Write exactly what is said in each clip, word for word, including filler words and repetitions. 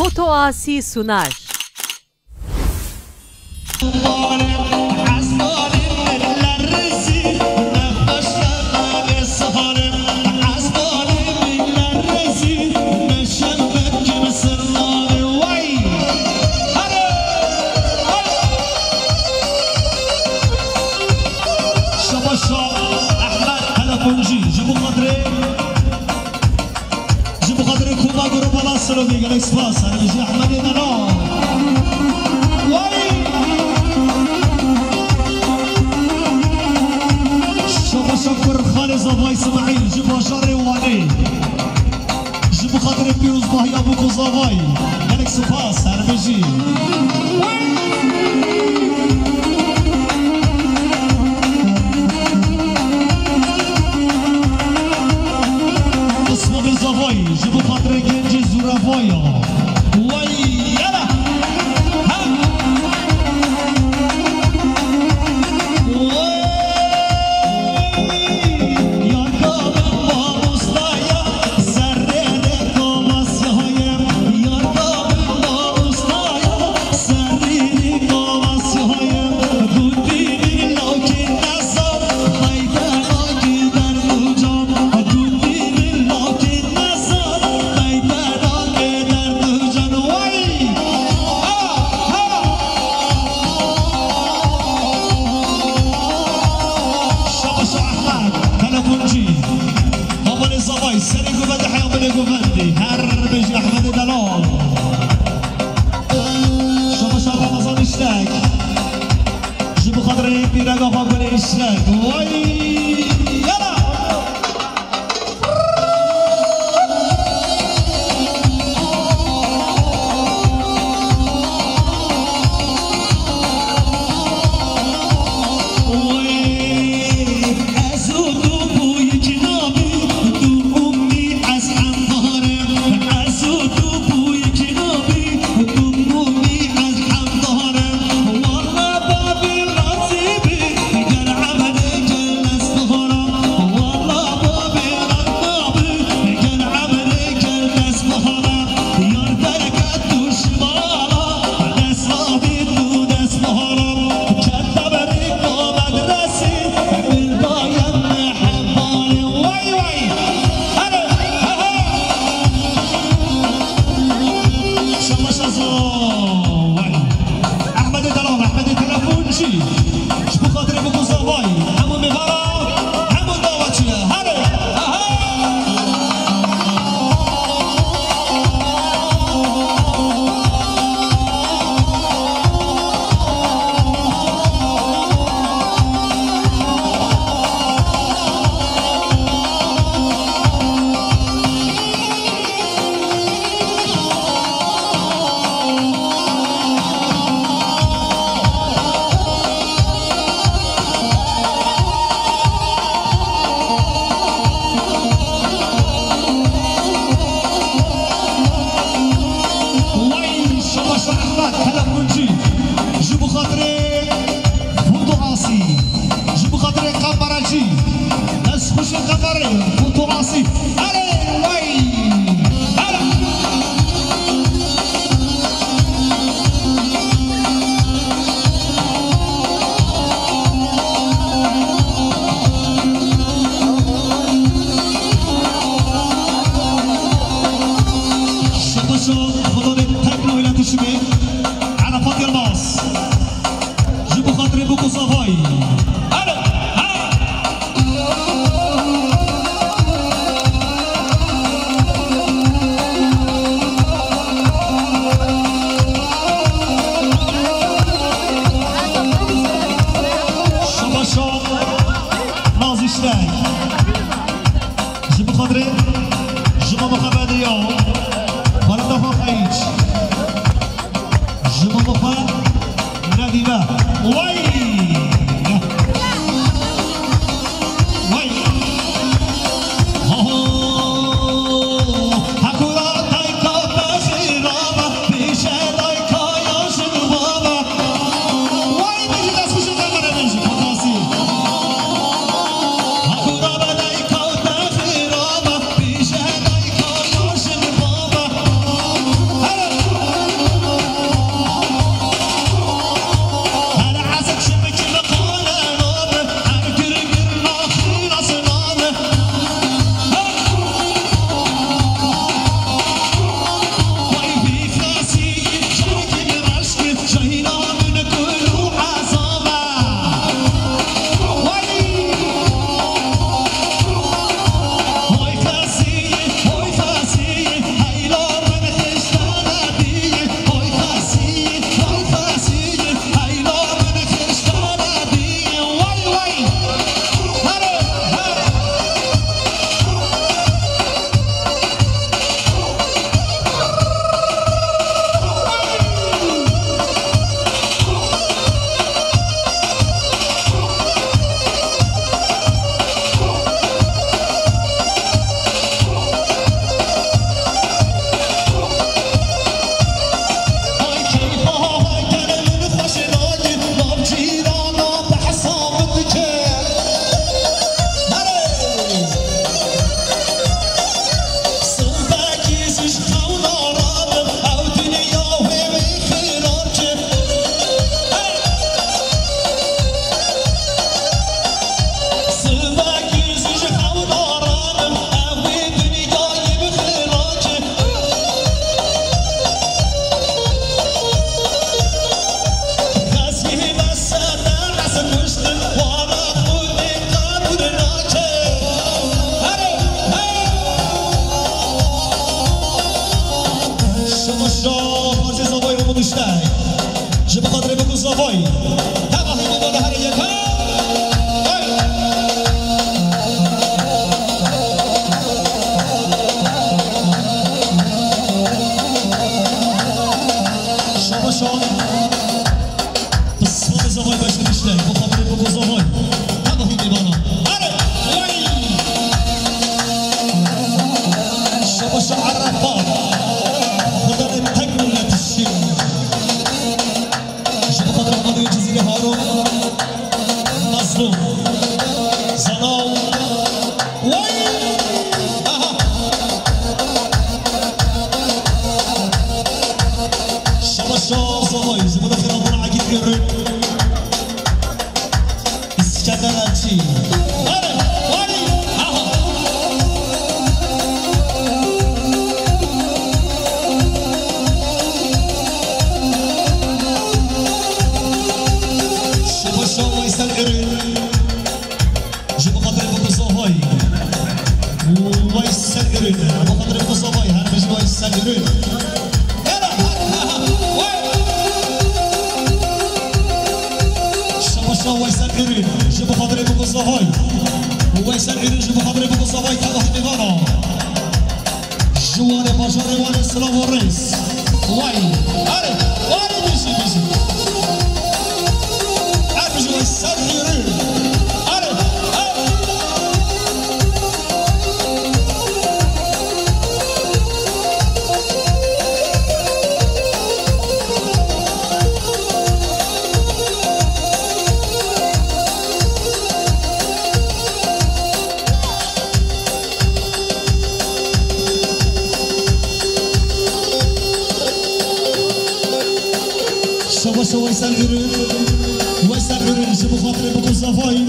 Foto Asi sunar. Şabaş Ehmed Telefoncî, ji bo xatirê Ji bo xatirê koma Grupa Nasiro bê gelek spas. Her bijî Ehmedê Delal. Way! Şabaşa Kurxanê Zavay Smaîl ji bajarê Wanê. Ji bo xatirê pîrozbahiya Bûk û Zavay. Gelek spas. Her bijî. Osmanê Zavayî, ji bo xatirê gencê zûrevaya. Way, yala. Ha. Way. Yarka min mamostaya, serrê de kamasyaya. Yarka min mamostaya, Şabaş Ehmed, telefoncî. Babanê Zavay, serê govendê heya binê govendê. Her bijî Ehmedê Delal. Şabaş Ramazan Îşlek. Ji bo xatirê pîreka xwe Gulê Îşlek. Way! Yala! Ehmedê Delal, Ehmedê Telefonçî. Ji bo xatirê Bûk û Zavay, hemû mêvara, hemû dawaçiya. Hale! Aha! Way, şabaş Ehmed, Telefonçî. Ji bo xatirê Foto Asî. Ji bo xatirê Qemeracî. Dest xweş e Qemerê, Foto Asî. Erê, way! Erê! Şabaşo, xulonê tekno îlatişimê, Arafat Yilmaz. Ji bo xatirê Bûk û Zavay. Alo! Ha! Şabaşo, Naz Îşlek. Ji bo xatirê Juma Mixemedê ya. Xaleta Xaqeyiç. Ji bo xatirê Biko Zavayî. Tevahî mêvana here yek. Hey! Şabaş o. Pismamê Zavayî başlamışlar. Bo xatirê Biko Zavayî. Tevahî mêvana. Here! Hey! Şabaş o Erefa. Xudanê tek millet şîr. Ji bo xatir Amadê Cizîrê Harun, Mazlûm, Zanaw, wey! Aha! Şabaş Zavayî, ji bo xêrabûna Egîd Ürün. Îskender Elçî. Hadi, hadi, aha. Şabaş Weysel Ürün. Ji bo xatirê Biko Zavayî. Weysel Ürün. Bo xatirê Biko Zavayî. Her bijî Weysel Ürün. Şabaş Weysel Ürün, ji bo xatirê Biko Zavayî. Weysel Ürün, ji bo xatirê Biko Zavayî, tevahî mêvana. Ji Wanê, bajarê Wanê, silav û rêz. Way, are, are, bijî, bijî. Are, bijî, Weysel Ürün. Are, are. Şabaş Weysel Ürün. Weysel Ürün, ji bo xatirê Biko Zavayî.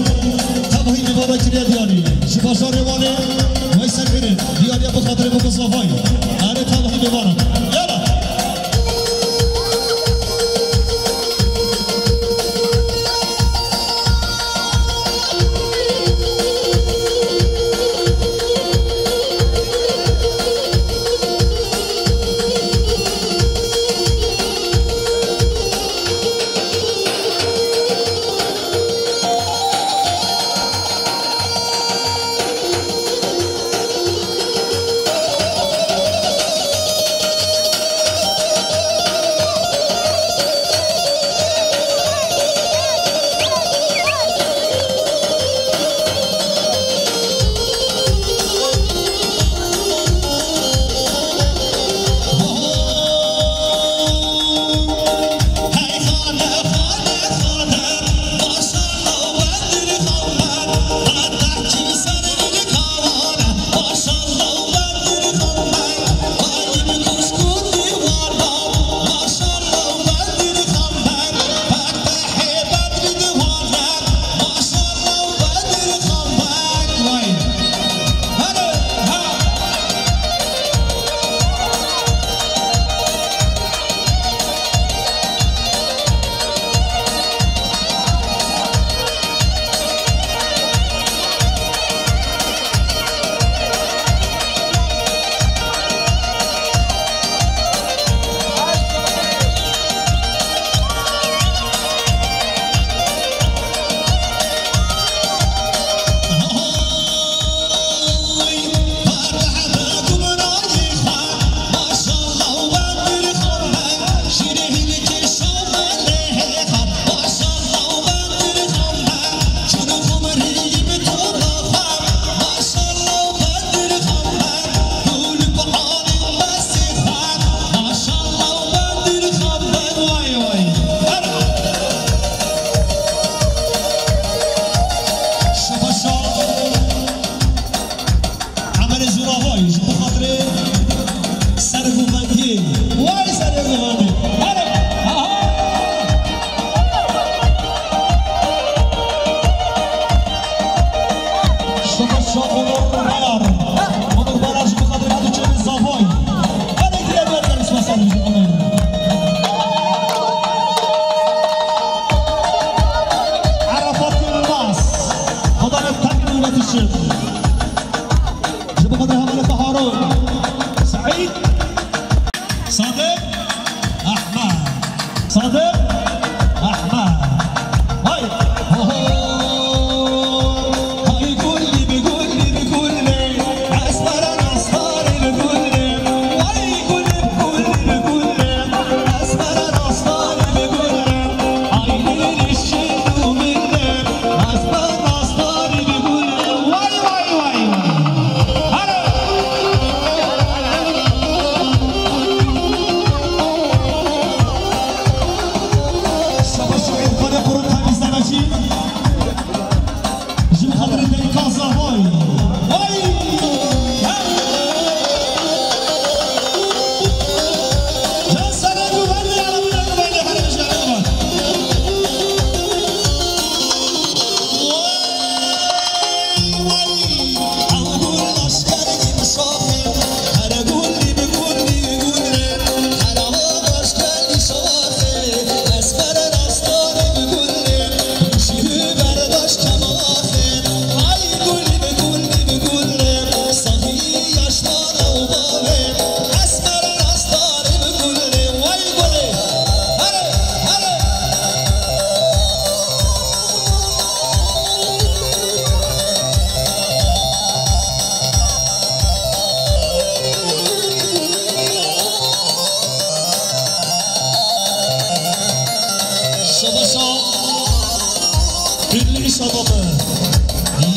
Tevahî mêvana kiriye diyarî. Ji bajarê Wanê, Weysel Ürün. Diyariya bo xatirê Biko Zavayî. Erê, tevahî mêvana. Yala.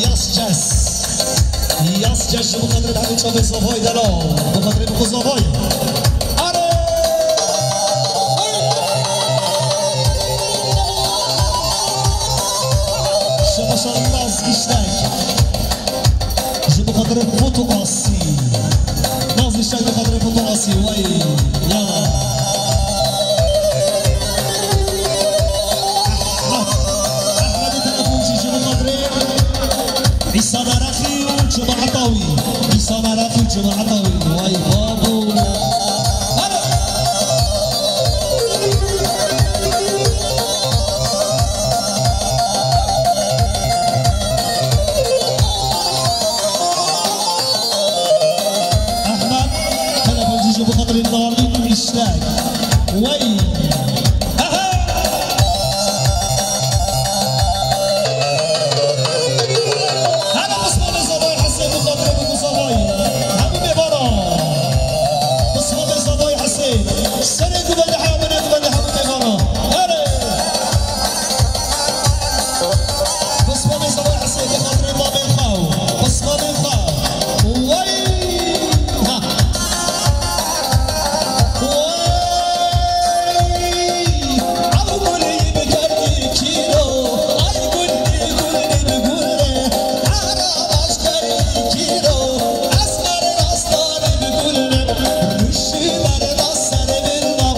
Yaz Ces. Yaz Ces ji bo xatirê hemû çavê zavayî delal. Bo xatirê Biko zavayî. Are! Şabaşa Naz Giştek. Ji bo xatirê Foto Asî. Naz Giştek bo xatirê Foto Asî. Way. Ya. Ahmet. Ahmetê telefonçî ji bo xatirê Îsa Meraqî û cemaeta wî. Îsa Meraqî û cemaeta wî. Way babo. Ahmet, telefonçî ji bo xatirê Nalîn Giştek. Wey. Aha! Hana Bismillah zavay Hesên bo xatirê Biko zavay. Hemû mêvana. Bismillah zavay Hesên. Serê ku bende hemû, ne ku bende hemû mêvana. Hare! Pismamê zavay Hesê, bi xatirê mamê xwe û pismamê xwe. Wey! Ha! Wey! Ew gulê bi kerdî kîro, ay gulê, gulê bi gulê, ara baş kerdî kîro, ez xerê rastanê bi gulê, rûşî berda ser min da,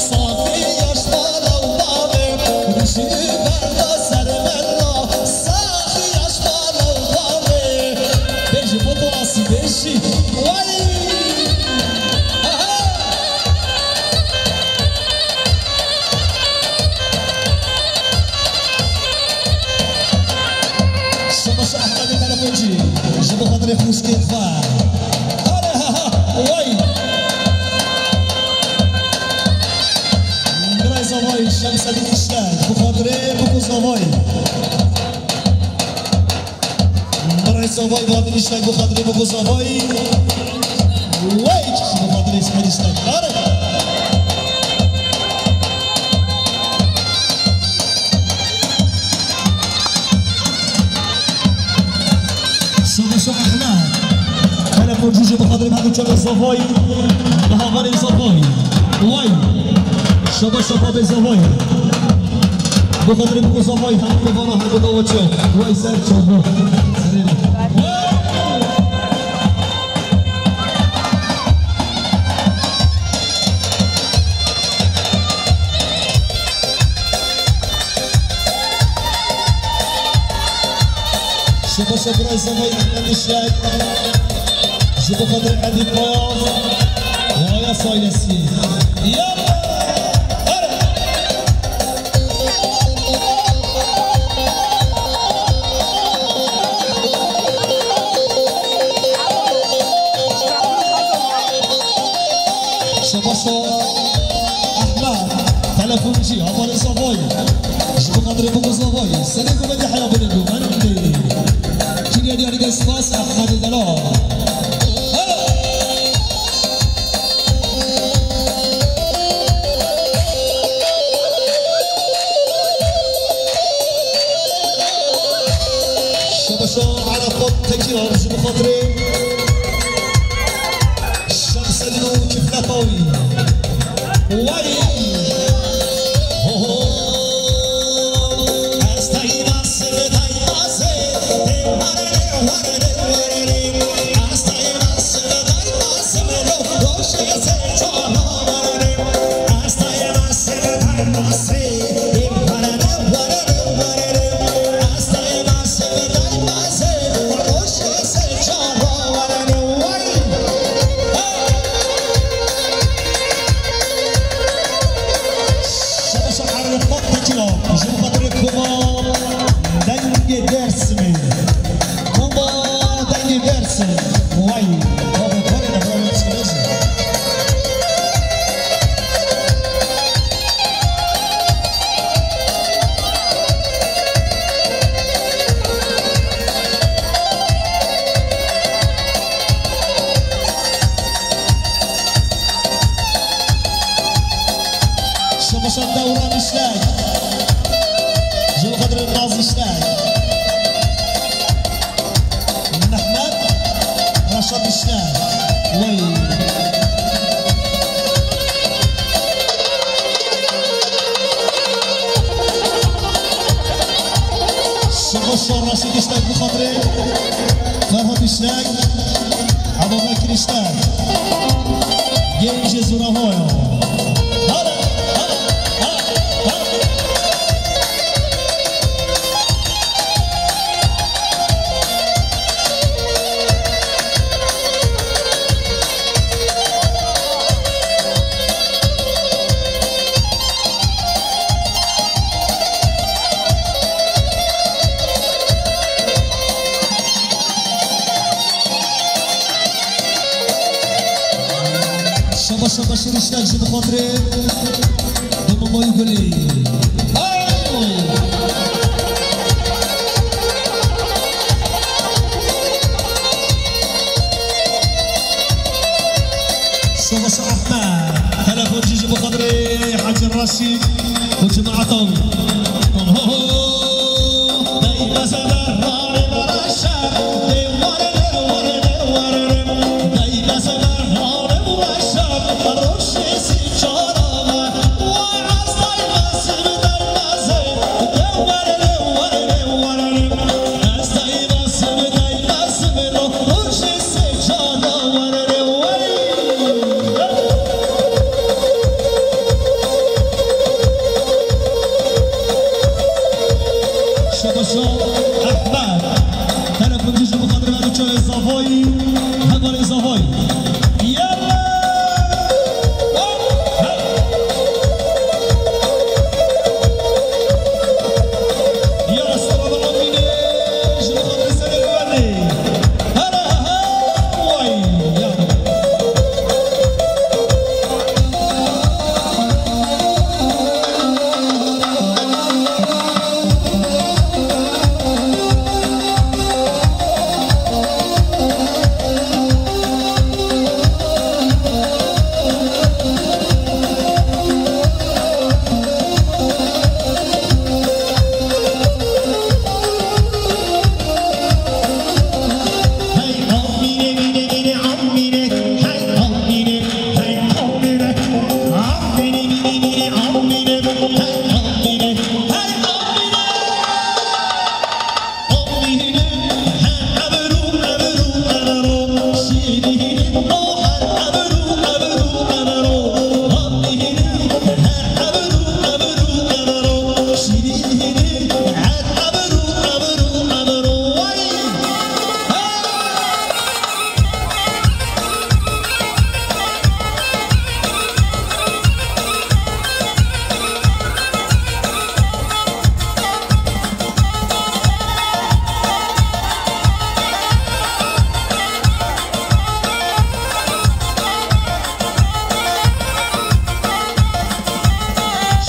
safî yaş bala û bavê, rûşî berda ser min da, safî yaş bala û bavê. Bêjî, Foto Asî, bêjî. Wey! Aha! Şabaş Ehmedê telefonçî, ji bo xatirê xwişkê xwe. Are, ha, ha, wey! Birayê zavayî, Şemsedîn Giştek, bi xatirê Biko zavayî. Birayê zavayî, Badîn Giştek, bi xatirê Biko zavayî. Wey, bi xatirê Îsmaîl Giştek. Are! Şabaş Ehmed. Telefonçî ji bo xatirê hemû çavê zavayî. Bi havarê zavayî. Way. Şabaş şababê zavayî. Bo xatirê Biko zavayî. Hemû mêvana, hemû dawa çav. Way ser çav. Şabaş Ebra Zavay Ehmed Işlek. Ji bo xatir Edî Payaz. Waya saylesi. Ya. Ara. Şabaşo Ehmed, telefonçî, havarê zavayî. Ji bo xatirê Biko zavayî. Serê ku bende heya bine bû, ben de. Kiriye diyarî de spas, Ehmedê delal. Şabaşa Arafat Tekiran ji bo xatirê Şemsedîn û kifleta wî. Wey! Ho, ho! Ez dayma sivê dayma zê, dê warere, warere, warere. Şabaş Arifat Tekiran, ji bo xatirê koma dengê Dêrsimê. Koma dengê Dêrsimê. Way, baba, baba, baba, baba. Şabaşa Dewran Işlek. Ji bo xatirê Naz Işlek. Wey. Şebaşo Raşîd Îşlek bi xatirê Ferhat Îşlek, Ebabekir Îşlek. Gençê Zurahoyo. Hala, hala, hala, hala. Şaba şaba şirîştek ji bi xatirê bi Memoyî Gulî. Hey! Şaba şaba Ehmed. Telefonci ji bi xatirê Hacî Raşîd û cemaetan. Şabaşo Ehmed. Telefoncu ji bo xatir me diçe Zavayî. Hevalê Zavayî. Yalla! Ya Estera Amînê ji bo xatir Sedê Guvenê. Hele, hele, way, ya.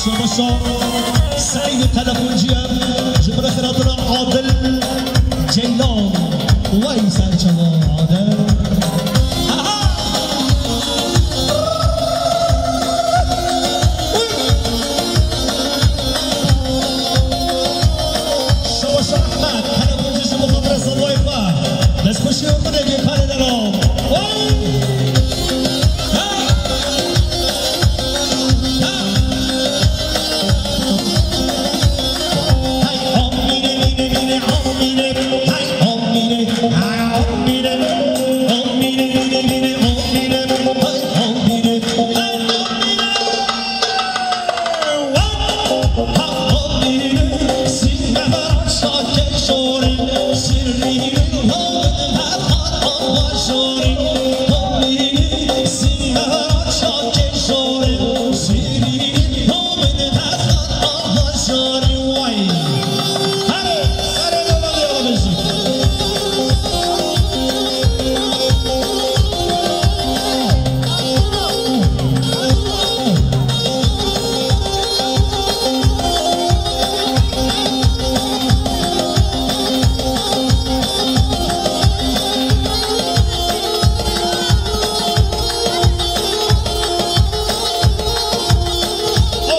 Şabaşa Seîdê telefonçiye ji min re xiratina Adil Ceylan. Wey serçava Adil. Aha! Şabaş Ehmed, telefoncu ji bo xatir Zavayê xwe. Destxweşî û qinekê karê de ra. Wey! Ha! Ha! Hey, amîne, mîne, mîne, amîne. Hey, amîne, hey, amîne. Amîne, mîne, mîne, amîne. Hey, amîne, hey, amîne.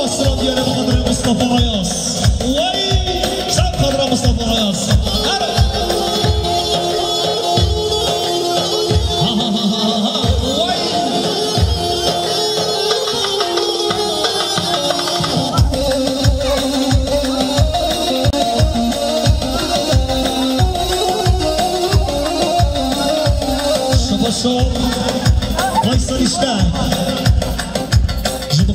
Astralya li xatirê Mustafa Ayaz. Wey! Ser xatirê Mustafa Ayaz. Her- Aha,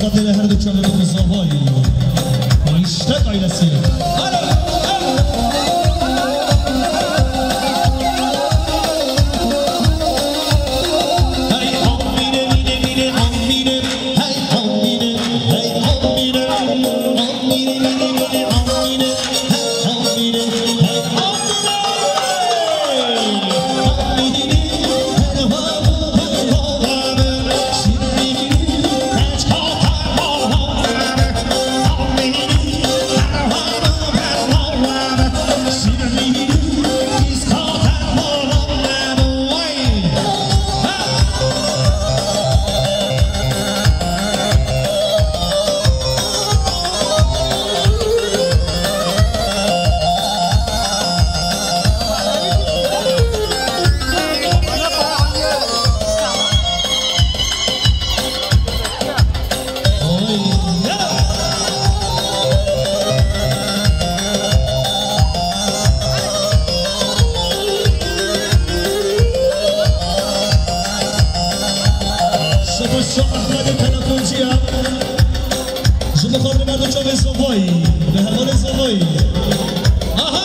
Her du çavê min zavayî. Rîştek ailesi. Şabaş Ehmedê telefonçiya. Ji bo xatirê merdo çavê Zovayî, li hevalê Zovayî. Aha!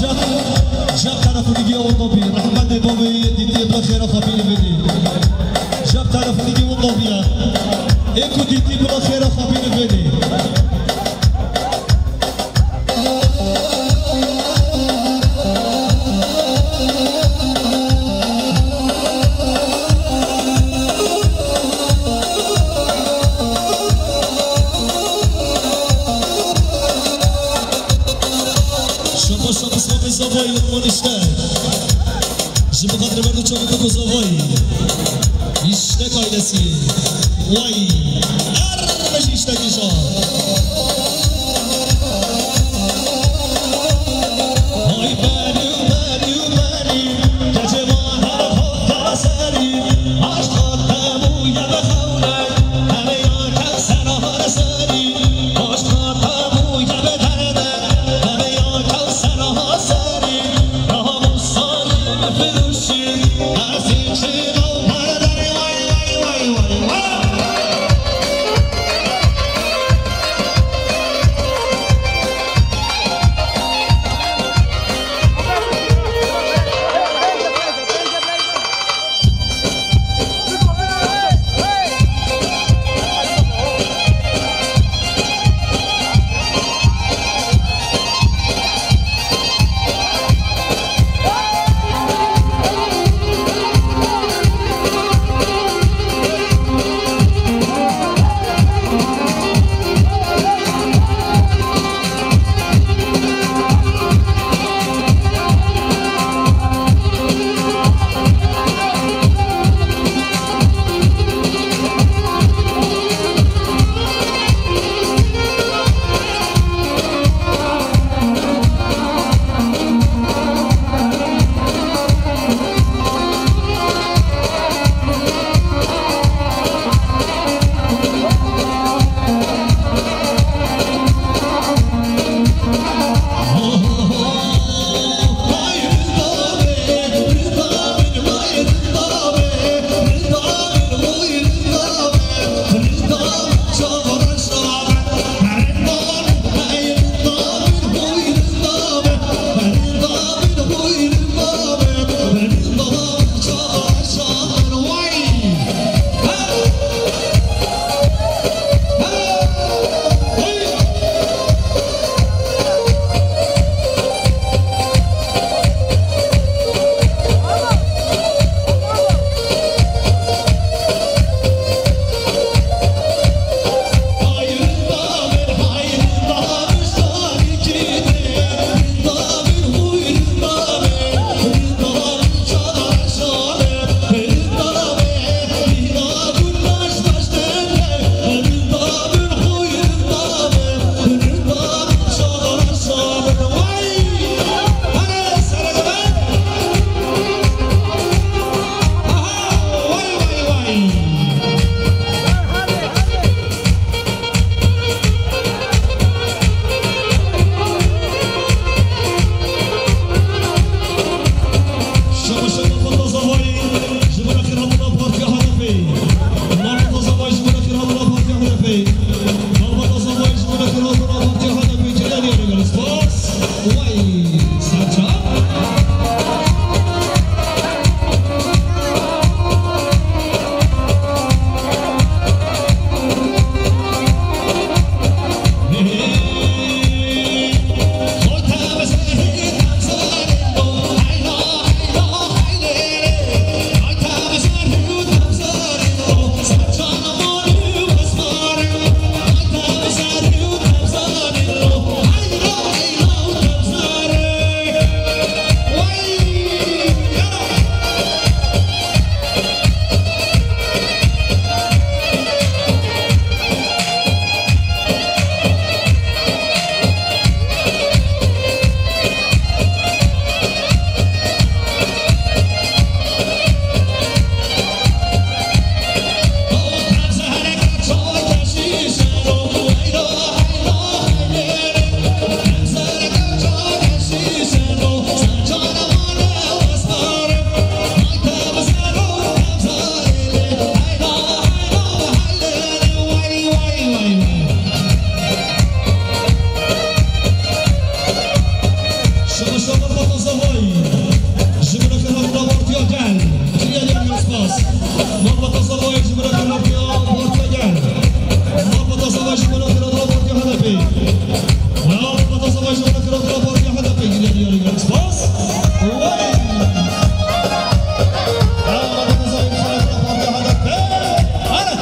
Cem, Cem telefonî giya wenda bî. Rehmetê bavê yê dîtiyê bila xêra xapî li vê dî. Cem telefonî giya wenda bî ya. Ê ku dîtî bila xêra xapî li vê dî. Şaba şaba sabê zavayî Luqman Îştek. Ji bo xatirê merdo çavê Koko Zavayî. Îştek ailesi. Way. Ermiş Îştek îşa. Ay berî, berî, berî. Keçê ma her xwe serî. Aşk xwe temû ye bi xewre. Hemê ya kevser har serî. Aşk xwe temû ye bi derde. Hemê ya kevser har serî. Şaşa Malbata Zavayî, ji Miraxê Hevra Partiya Gel, kiriye diyan spas. Malbata Zavayî ji Miraxê Hevra Partiya Gel. Malbata Zavayî ji Miraxê Hevra Partiya H D P. Malbata Zavayî ji Miraxê Hevra Partiya H D P, kiriye diyan spas. Way! Malbata Zavayî ji Miraxê Hevra Partiya H D P. Hadi!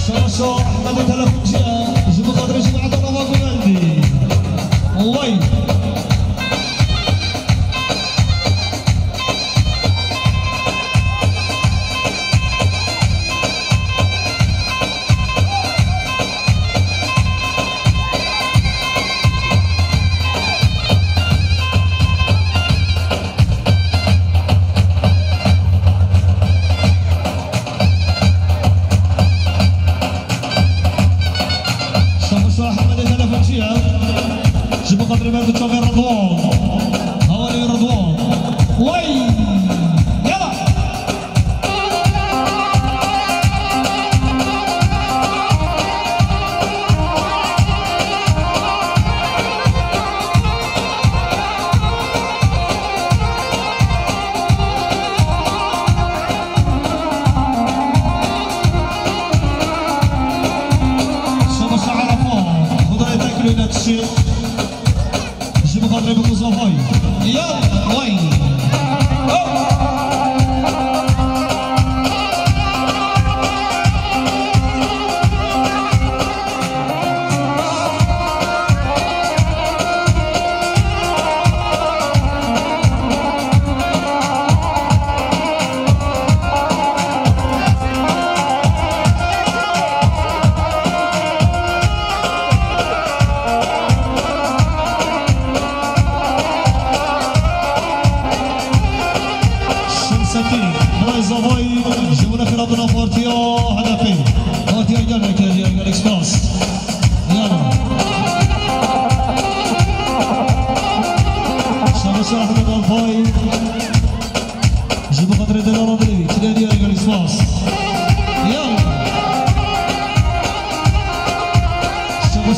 Şaşa Ehmedê telefonçiye ji bo xatirê cemaeta nava Gulendî. Way! Şaxusa Ehmedê telefonçiye. Ji bo xatirê ber di çavê Ridwan. Hevalê Ridwan. Way! Yala! Şabaş Erefa, Xwedayê te kilê ne tişê. Ji bo xatirê bikin zavayî. Ya, vay.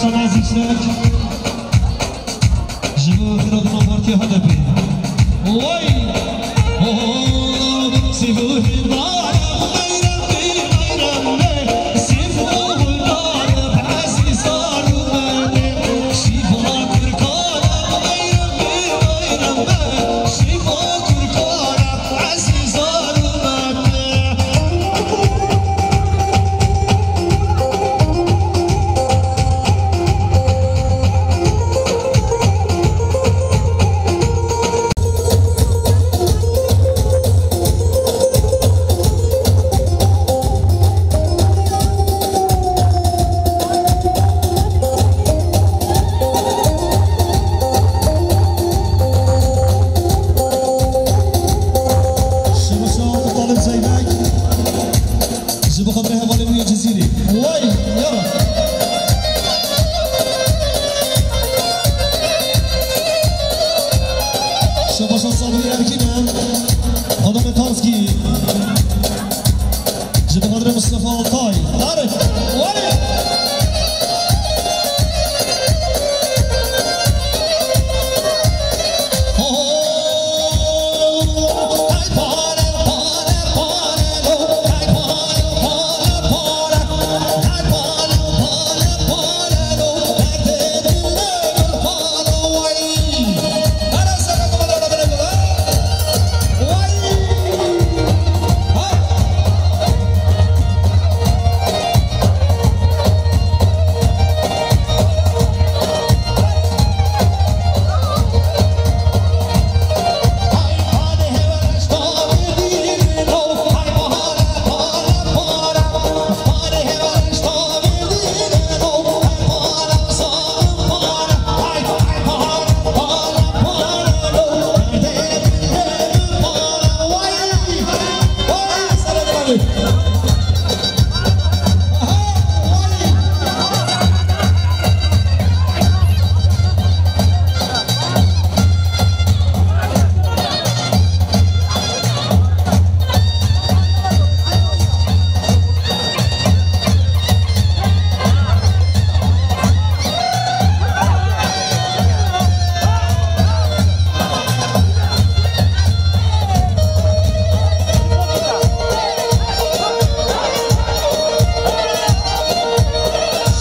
Sana zîstek ji bo xînadina partiya H D P. Way! Oh, sî bo hêvara xwe meyrem bê, meyrem bê. Sî bo hêvara xwe ezîzar û mendê. Sî bo kurkara xwe meyrem bê, meyrem bê. Sî bo kurkara xwe ezîzar û mendê. Şebaşa Talib Zeybek. Ji bo xatirê hevalên wî yê Cizîrê. Way, yara. Şebaşa Sabirî Erkîn e. Adamê Tarskî. Ji bo xatirê Mustafa Altay. Tarık. Way.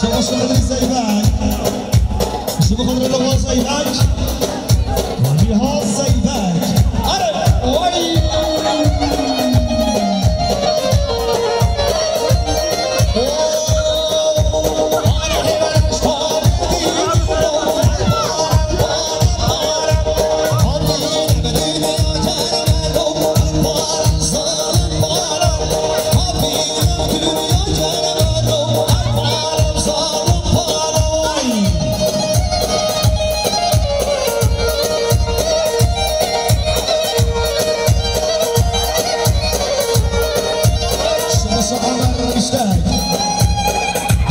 Şebaşa Zeybek. Ji bo xatirê Lewla Zeybek. Lewla Zeybek. Are, oy.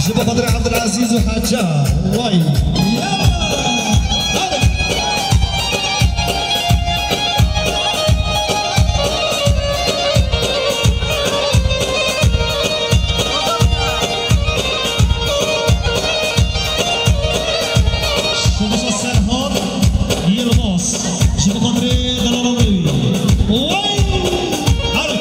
Ji bo xatirê Abdulaziz û Heca. Way. Şulaşa Serhat Yilmaz. Ji bo xatirê delala me wî. Way! Hadi.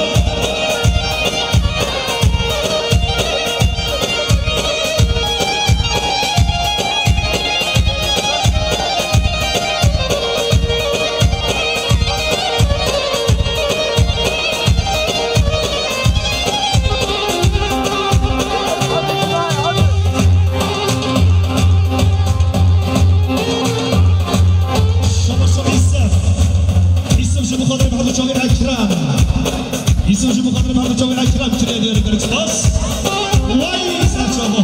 Şabaş Îsef. Îsef ji bo xatirê Mehmet Çavî Ekrem. Îsef ji bo xatirê Mehmet Çavî Ekrem kiriye diyarî, gelek spas. Way, ser çava.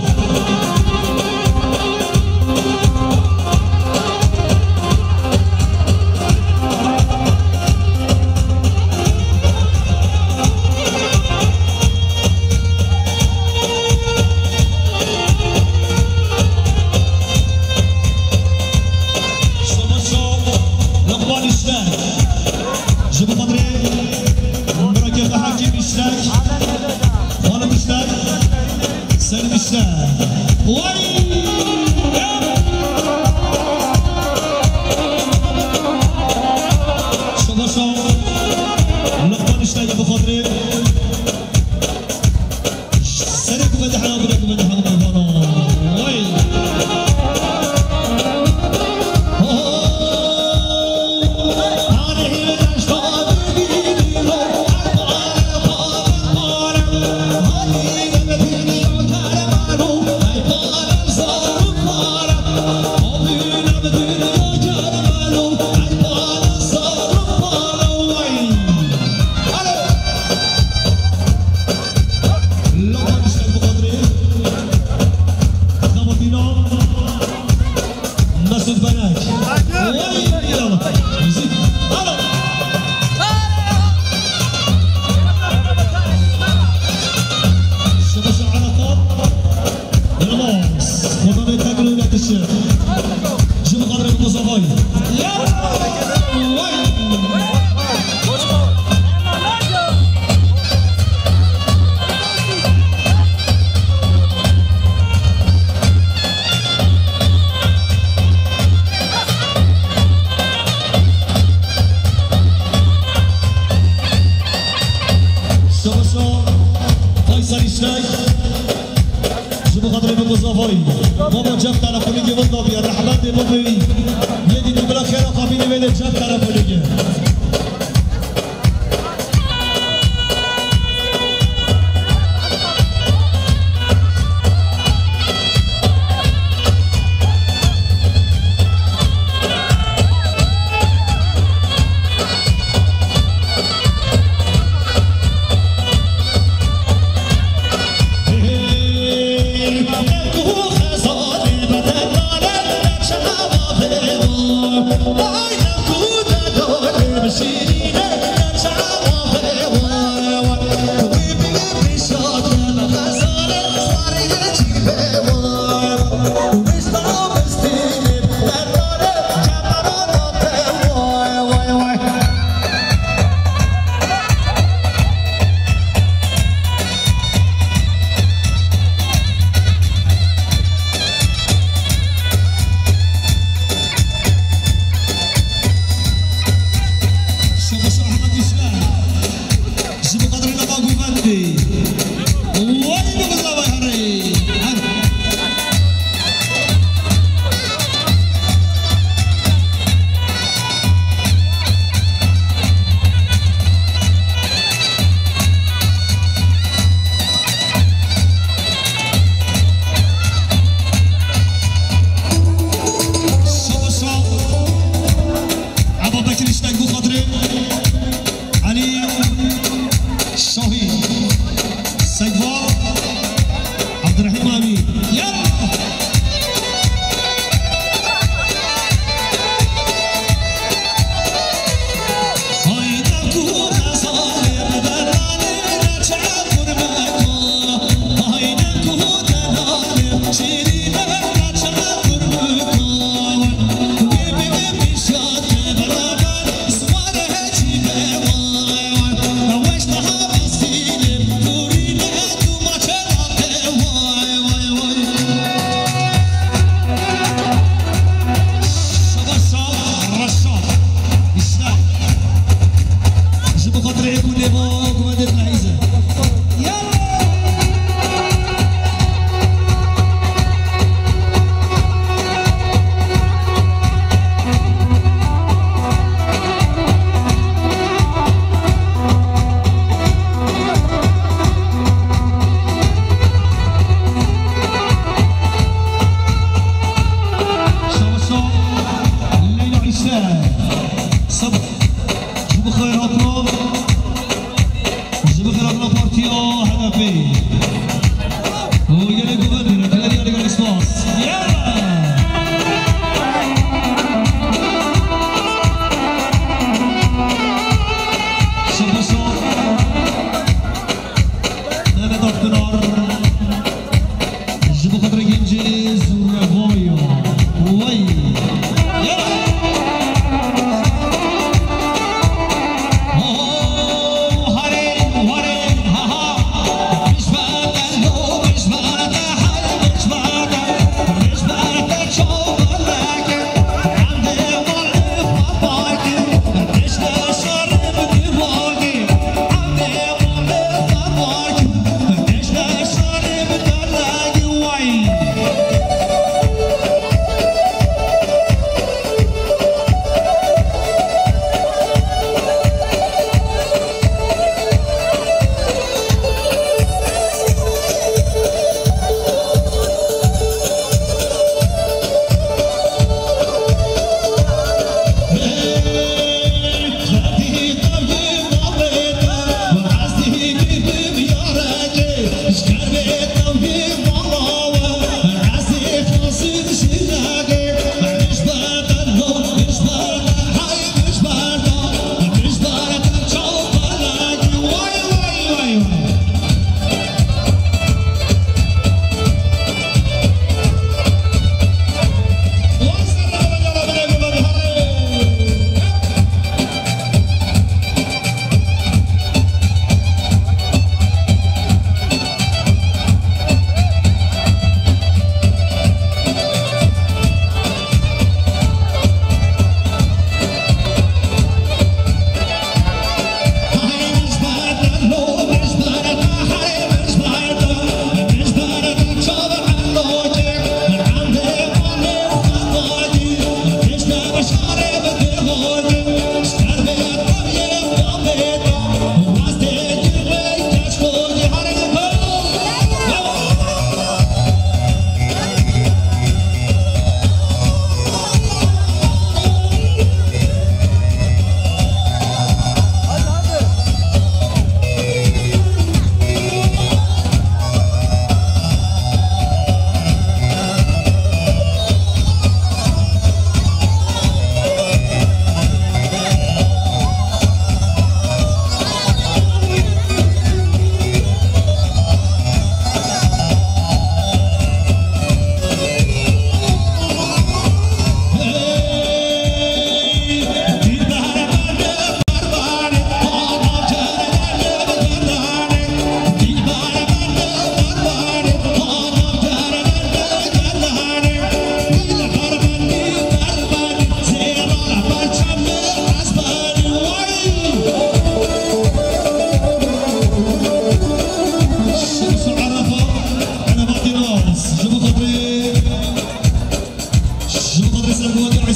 Şabaş Luqman Îşlek. Ji bo xatirê Mirakê xwe Hekîm Îşlek. Xalim Îşlek. Selim Îşlek. Way! Baba Zavayî, baba cem telefonî wê da bîye, rehmetê baba wî. Yê dî tu bila xêra xwe bînî wê lê cem telefonî.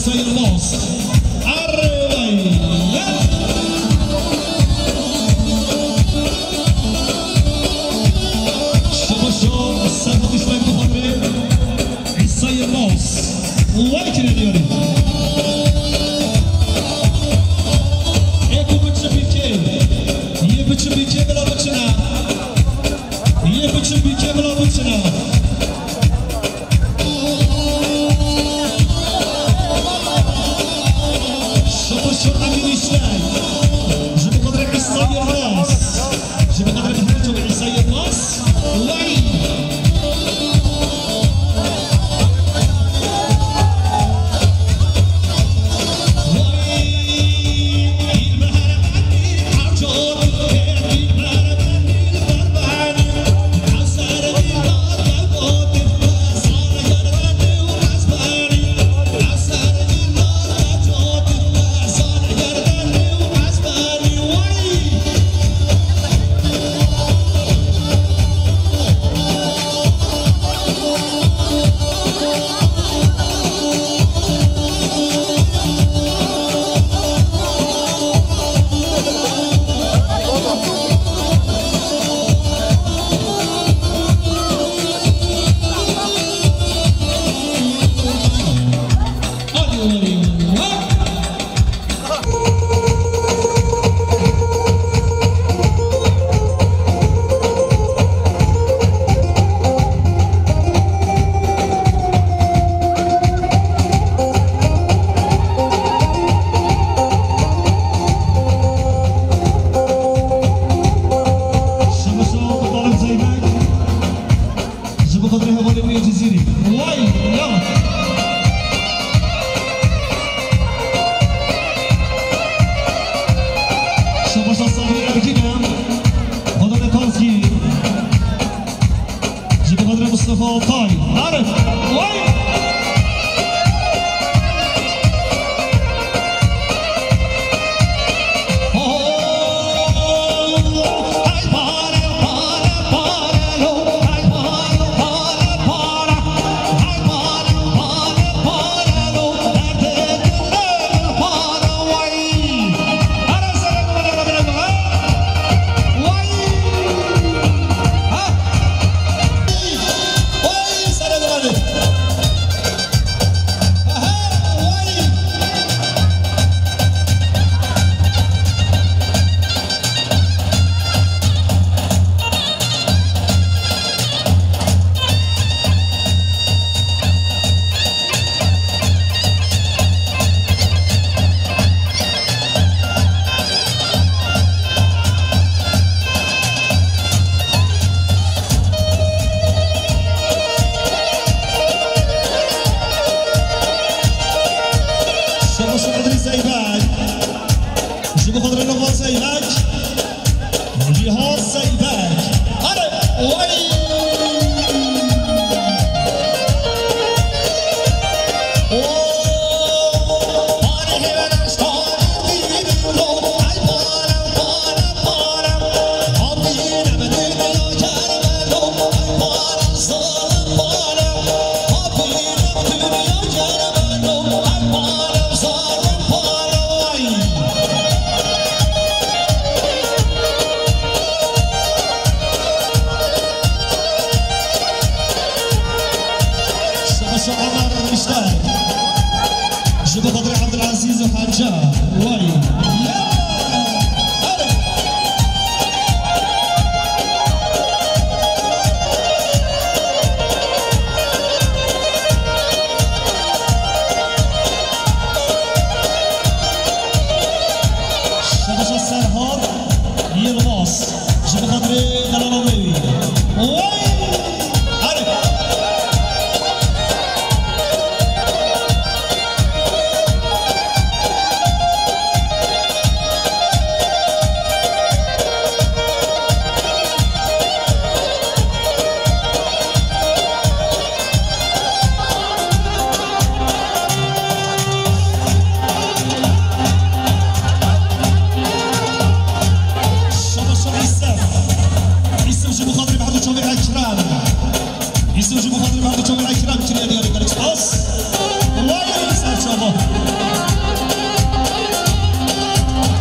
Sayılmaz. Arvay. Şabaşo, Serhat İsmail Buhari, İsa Yılmaz. Like ediyorum. Eko biçim ülke. Ye biçim ülke, bila biçina. Ye biçim ülke, bila biçina. Şabaşo Emin İşler. Ji bo xatirê Îsa Yilmaz. Ji bo xatirê Mehmet Çavî Îsa Yilmaz. Wey! Şabaşo Talib Zeybek. Ji bo xatirê hevalê wî yê Cizîrî. Way, ya. Şabaşa Sabî Ergîn e. Xwedê Kanskî. Ji bo xatirê Mustafa Altay. Arif. Way. Şabaş Edrîs Zeybek. Ji bo xatirê Nova Zeybek. Cîhan Zeybek. Hadi. Oy. Şabaş Omar Riştek. Ji bo xatirê Abdulaziz û Haca. Way. Ya! Hadi. Şabaşa Serhat Yilmaz. Ji bo xatirê delala me wî. Oy! Hadi. Şabaş Îsem. Îsem ji bo xatirê Mehmet Çavê Ekrem. Îsem ji bo xatirê Mehmet Çavê Ekrem kiriye diyarê gelek spas.